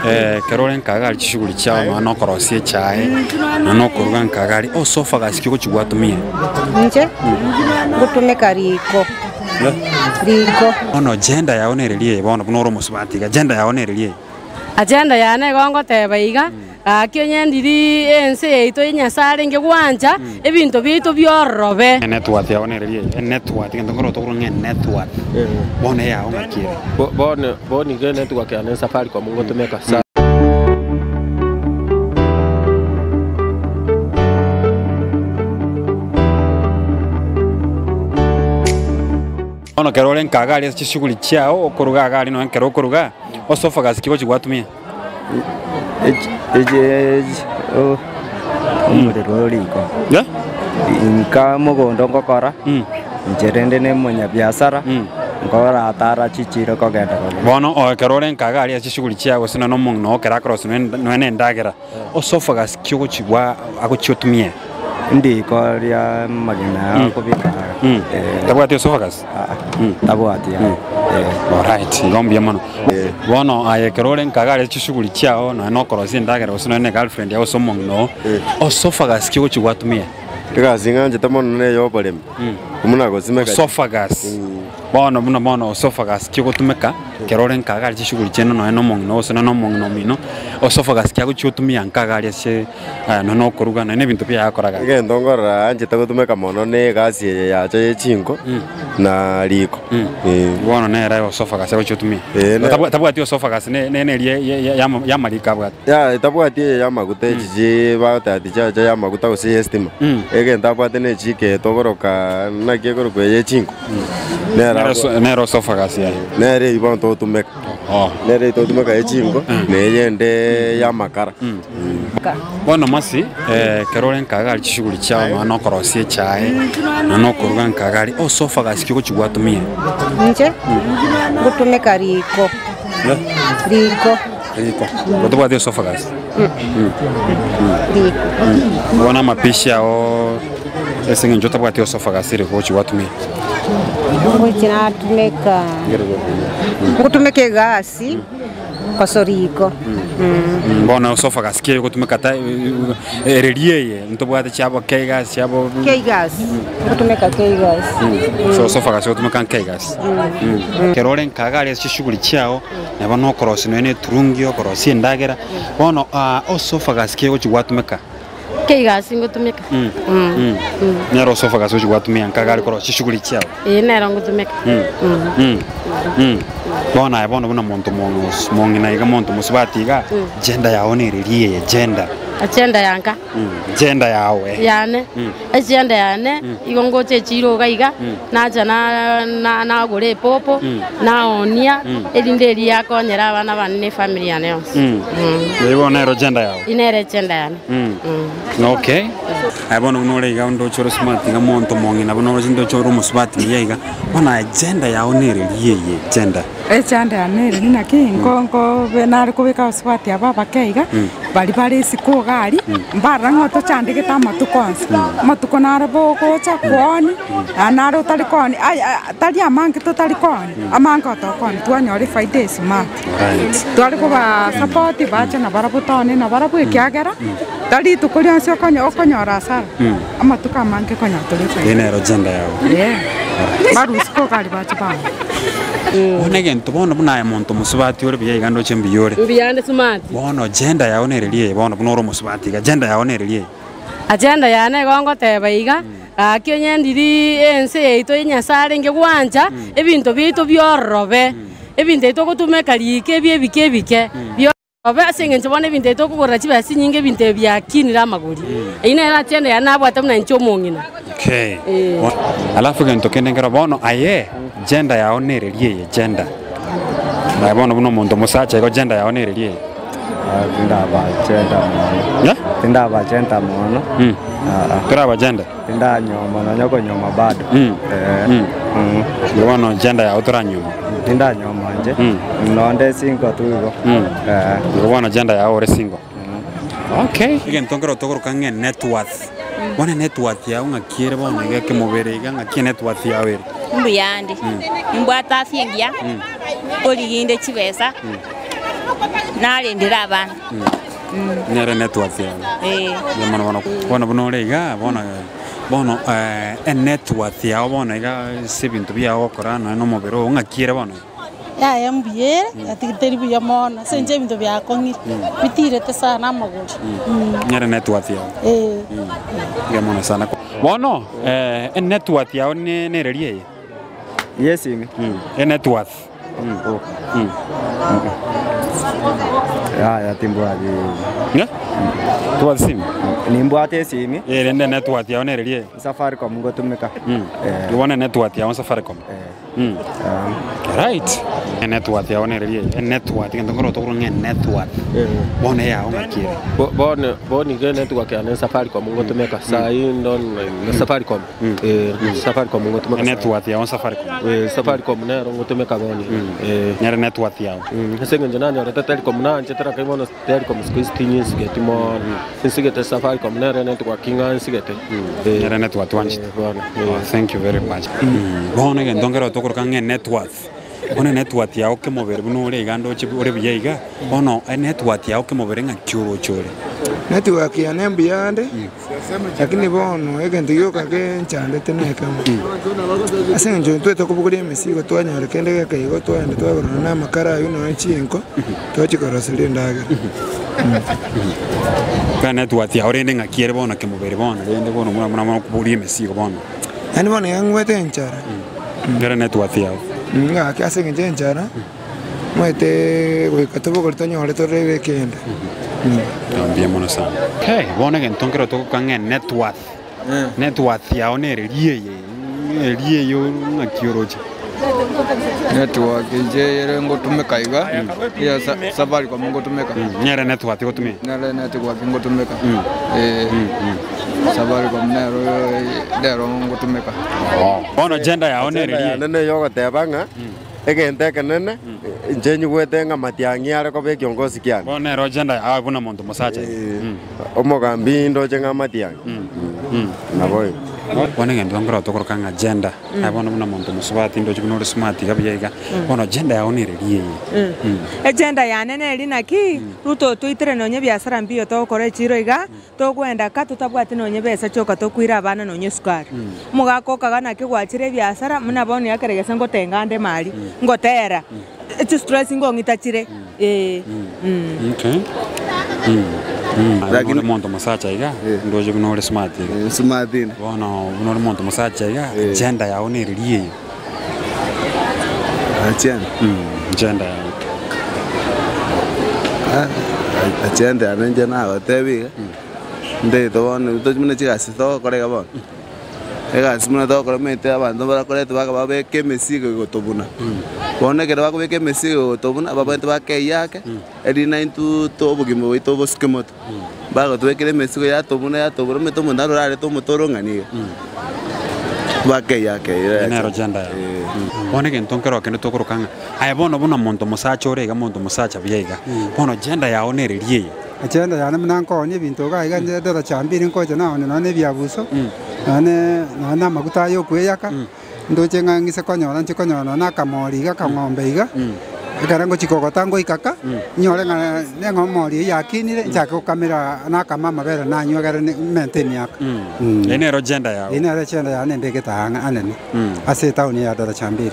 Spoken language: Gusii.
Ekero ore nkaga aria chishughuli chiao nonya na okorosia echae, nonya na okoruga nkaga aria, esophagus ki ogochi gwatumia? Inche ngotumeka riko, riko. Bono gender yao nere riaye bono buna ore omosubati iga, gender yao nere riaye. Agenda yane igo ngoteba iga, gaki onye ndiri ense yaito ya Nyasae arenge gwancha, ebinto biaito biororobe. Enetworth yao nere riaye, enetworth, egento nkoro tokorwa ng'a enetworth, bono eyao ng'aki ere? Bono bono iga enetwork yane n'Safaricom ngotumeka sa. Bono ekero ore nkaga aria ase chishughuli chiao, okoruga iga aria nonya ekero okoruga, Esophagus ki gochi gwatumia? Omorero ore riko. Inka mogondo ngokora, inche rende ne omonyabiasara, nkoratara chichiro kogenda kogenda. Bono ekero ore nkaga aria ase chishughuli chiao gose nonya omong'ina oo ekero akorosia nonya na endagera, Esophagus ki ogochi gwa agochi otumie? Ndiko ria amagena akobeka eh. Tabwati esophagus? Tabwati yaya eh. Alright, igo mbuya mono. Bono aye ekero ore nkaga are chishughuli chiao nonya na okorosia endagera gose nonya na egirlfriend yao gose omong'ina oo, esophagus ki ogochi gwatumia? Egasi ng'anchete mono neye oboremi, buna gosimeka. Esophagus. Bono buna bono esophagus ki ogotumeka ekero ore nkaga are chishughuli chiaino nonya na omong'ina oo gose nonya na omong'ina omino, esophagus ki agochi otumia nkaga aria ase. Aya nonya nokoruga, nonya nebinto biaye akoraga. Egento nkorora anchete gotumeka mono ne egasi eye yacha ye chinko na riko. Eh. Bono nere esophagus agochia gotumia. Eh, ne- Tabwa- Tabwati esophagus ne- ne- neria ye- ye- yama- y'amariko abwate. Ya tabwati eye y'amaguta echi chi bagoteba ati chiacha y'amaguta gose y'estima. Egento abwate ne echiko eye tokoroka naki ekorokwa eye y'echinko. Nere Nere abwa- eso- Nere esophagus yaye. nere eywo bono togotumeka. Oh. Nere eywo togotumeka y'echinko na eyende y'amakara. Bono masi, ekero ore nkaga aria chishughuli chiao nonya na okorosia echae, nonya na okoruga nkaga aria, esophagus ki ogochia gwatumia? Inche ngotumeka riko, riko. Riko. Otobwati esophagus? Riko. Bono amapishi ao ase eng'encho otabwati esophagus ere gochia gwatumia? Ngochia natumeka, ngotumeka egasi. Koso riko. Bono esophagus ki egotumeka ta ere ria eye ntobwate chiabo keigas chiabo Keigas, ngotumeka keigas. So esophagus egotumeka nkeigas. Ekero ore nkaga aria ase chishughuli chiao nabo na okorosia nonya na eturungi okorosia endagera bono esophagus ki egochi gwatumeka? Keigas ngotumeka. Nero esophagus ogochi gwatumia nkaga aria korosia chishughuli chiao? Ee nero ngotumeka. Bono aye bono buna monto mong'os mong'ina iga monto mosubati iga, gender yao nere ria eye gender. Agenda ya nka. Gender yao eh. Yane, egender yane, igo ngocha echiro iga iga, nacha na na nagora epopo, naonia, erinde eria yakonyera abana bane na efamiri yane yonsi. Eyio bono nero gender yao. Eyio nere egender yane. Okay. Aye bono buna ore iga ndoche ore smart iga monto mong'ina buna oroche ndoche ore omosubati muya iga, bono aye gender yao nere ria eye gender. Echando yane ere naki nko nkobe nare kobeka abasubati aba abake iga, baria bare isiko iga aria, mbarora ng'a otochandegete amatuko onsi. Amatuko naro bogocha kooni, naende naro otari kooni aye tari amange totari kooni, amange otokooni twanyora efaida esmart. Tware kobaa support bache nabarabwo toone nabarabwo ekiagera, tari rituko rionsi okonyo okonyora hasara, amatuko amange konyora tore efaida. Eye nero gender yao. Eeh, barwa isiko iga aria bache baone. Bono egento bono buna aye monto omosubati ore buya iga ndoche mbuya ore. Mbuya ande smart. Bono gender yao nere riaye bono buna ore omosubati iga gender yao nere riaye. Agenda yane igo ngoteba iga, gaki onye ndiri ense yaito ya Nyasae arenge gwancha, ebinto biaito biororobe, ebinto ebi togotumeka riko ebi ebike ebike, biororobe ase eng'encho bono ebinto ebi tokogorera chibesa chinyinge ebinto ebi biakinire amagori. Eyio nere agenda yane nabwate buna inche omong'ina. Okay. Eeh. Alafu egento kende nkero bono aye gender yao nere riaye gender. Aye bono buna omonto omosacha igo gender yao nere riaye. Tindabachenta mono, Eh? tindabachenta mono, Mm. aa, Torabachenta? tindanyuoma nonya okonyuoma bado. Mm. Eh, Mm. mm. Igo bono gender yao toranyuoma. Tindanyuoma inche, Mm. nonde single tu igo. Mm. Eh. Igo bono gender yao ore single. Okay. Egento nkero tokoroka ng'a net worth. Bono enet worth yao ng'aki ere bono iga ekemobere iga ng'aki enet worth yao ere? Mbuyande, nimbwate afya engiya, nkoriginde chibesa. Narendera abana. Nere net worth yago. Eh. Mbuya mono bono. Bono buna ore iga, bono bono enet worth yago bono iga ase ebinto biago ogokora nonya na omobere oo ng'aki ere bono? Yaya mbuya ere, lakini teri buya mono ase eng'encho ebinto biakong'ire, bitirete sana amagori. Nere net worth yago. Eh. Mbuya mono sana. Bono enet worth yago nereri eye? Yesimi. Enet worth. Yaya timbwati. Ne? Tobwati simu? Nimbwate esimi. Eh, rende network yao nere rie? Safaricom ngotumeka. Eh. Bono network yao Safaricom. Right. Network yao nere rie? Network gento nkoro tokoro ng'a network. Bono eyao ng'aki ere? Bono bono iga enetwork yane Safaricom ngotumeka sahi ndo Safaricom. Eh, Safaricom ngotumeka. Network yao Safaricom. Eh, Safaricom nero ngotumeka bono. Eh. Nere network yao. Ase eng'encho nanyorete Telcom nanchete lakini bono Telcom siku hizi tinyisigeti mono. Nsigete Safaricom nere network ng'a nsigete. Eh. Nere network wanchete. Bono. Oh, thank you very much. Bono egento nkero tokoroka ng'a enetwork. Bono enetwork yao kemobere buna ore iga ndoche ore buya iga, bono enetwork yao kemobere ng'aki oroche ore? Network yane mbuya ande, lakini bono egento gioka genchandete nekemo, ase eng'encho intwe tokobogoria emesigo twanyora kende geke igo twagenda twagora nonya na amakara aywo nonya chinko, twachia koroseria endagera. Bono network yao rende ng'aki ere bono kemobere bono rende bono buna buna okobogoria emesigo bono? Yaani bono iga ngwete enchara. Nere network yao. Ng'ake ase eng'encho y'enchara, omanyete goika tobogori tonyore torebe ekende. Mbuya mono sana. Okay, bono egento nkero togoka ng'a net worth. Net worth yao nere ri eye, eri eye ng'aki oroche? Network inche ere ngotumeka iga, ya Safaricom ngotumeka. Nere network ogotumia? Nere network ngotumeka. Eh. Safaricom nero nero ngotumeka. Bono agenda yao nere Agenda ri yane neye ogoteba ng'a egento ekenene inche nyigwete ng'a Matiang'i are koba ekiongosi kiane. Bono nero agenda yao buna monto mosacha. Omogambi ndoche ng'a Matiang'i. Nabo igo. Bono egento nkoro tokoroka ng'a agenda. Aye bono buna monto mosubati ndoche buna ore smart iga buya iga, bono agenda yao nere ri eye. Agenda yane neri naki, Ruto otoitire nonye ebiasara mbiyo togokora echiro iga, Togwenda ka totabwati nonye besa chioka tokoira abana nonye esukari. Omogaka okaga naki gwachire ebiasara buna bono ekere gese ngotenga ande mari, ngotera, chistress ngong'ita chire eh. Okay. Buna ore monto mosacha iga, ndoche buna ore smart iga. Smart inde. Bono buna ore monto mosacha iga, agenda yao nere ri eye. Agenda. Agenda yao. Agenda yane inche nagotebia iga, ntaete bono tochi buna chigasi togokora iga bono, egasi buna togokora omanyete abanto barakorete baka babeke emesigo egotobuna. Bono ekero bakobeka emesigo egotobuna, babwenerete bakeyie ake, erinde naintwe to obogima bwaito bosike moto. Bagotobekera emesigo yatobuna yatobuna omanyete omonto naro orarete omotoro ng'a niga. Bakeyia ake Eye nero agenda yao. Bono egento nkero kende tokoroka ng'a aye bono buna omonto omosacha ore iga monto omosacha buya iga, bono agenda yao nere ri eye? Agenda yane buna nkoonia ebinto iga iga nche daraja mbiri nkocha naonia nonya na ebiabuso, nonya nonya na amaguta aya okoeyaka. Ndoche ng'a ng'ise konyora nche konyora nonya na akamori iga akang'ombe iga, ekero ngochia kogota ngoika ka, nyore ng'a neng'omori eyio yakinire, nchake gokamera nakama amabere nanywa egere mente emiaka. Eye nero agenda yao. Eye nero agenda yane nembegete aa ang'e anene, ase etaoni ya Daraja Mbili.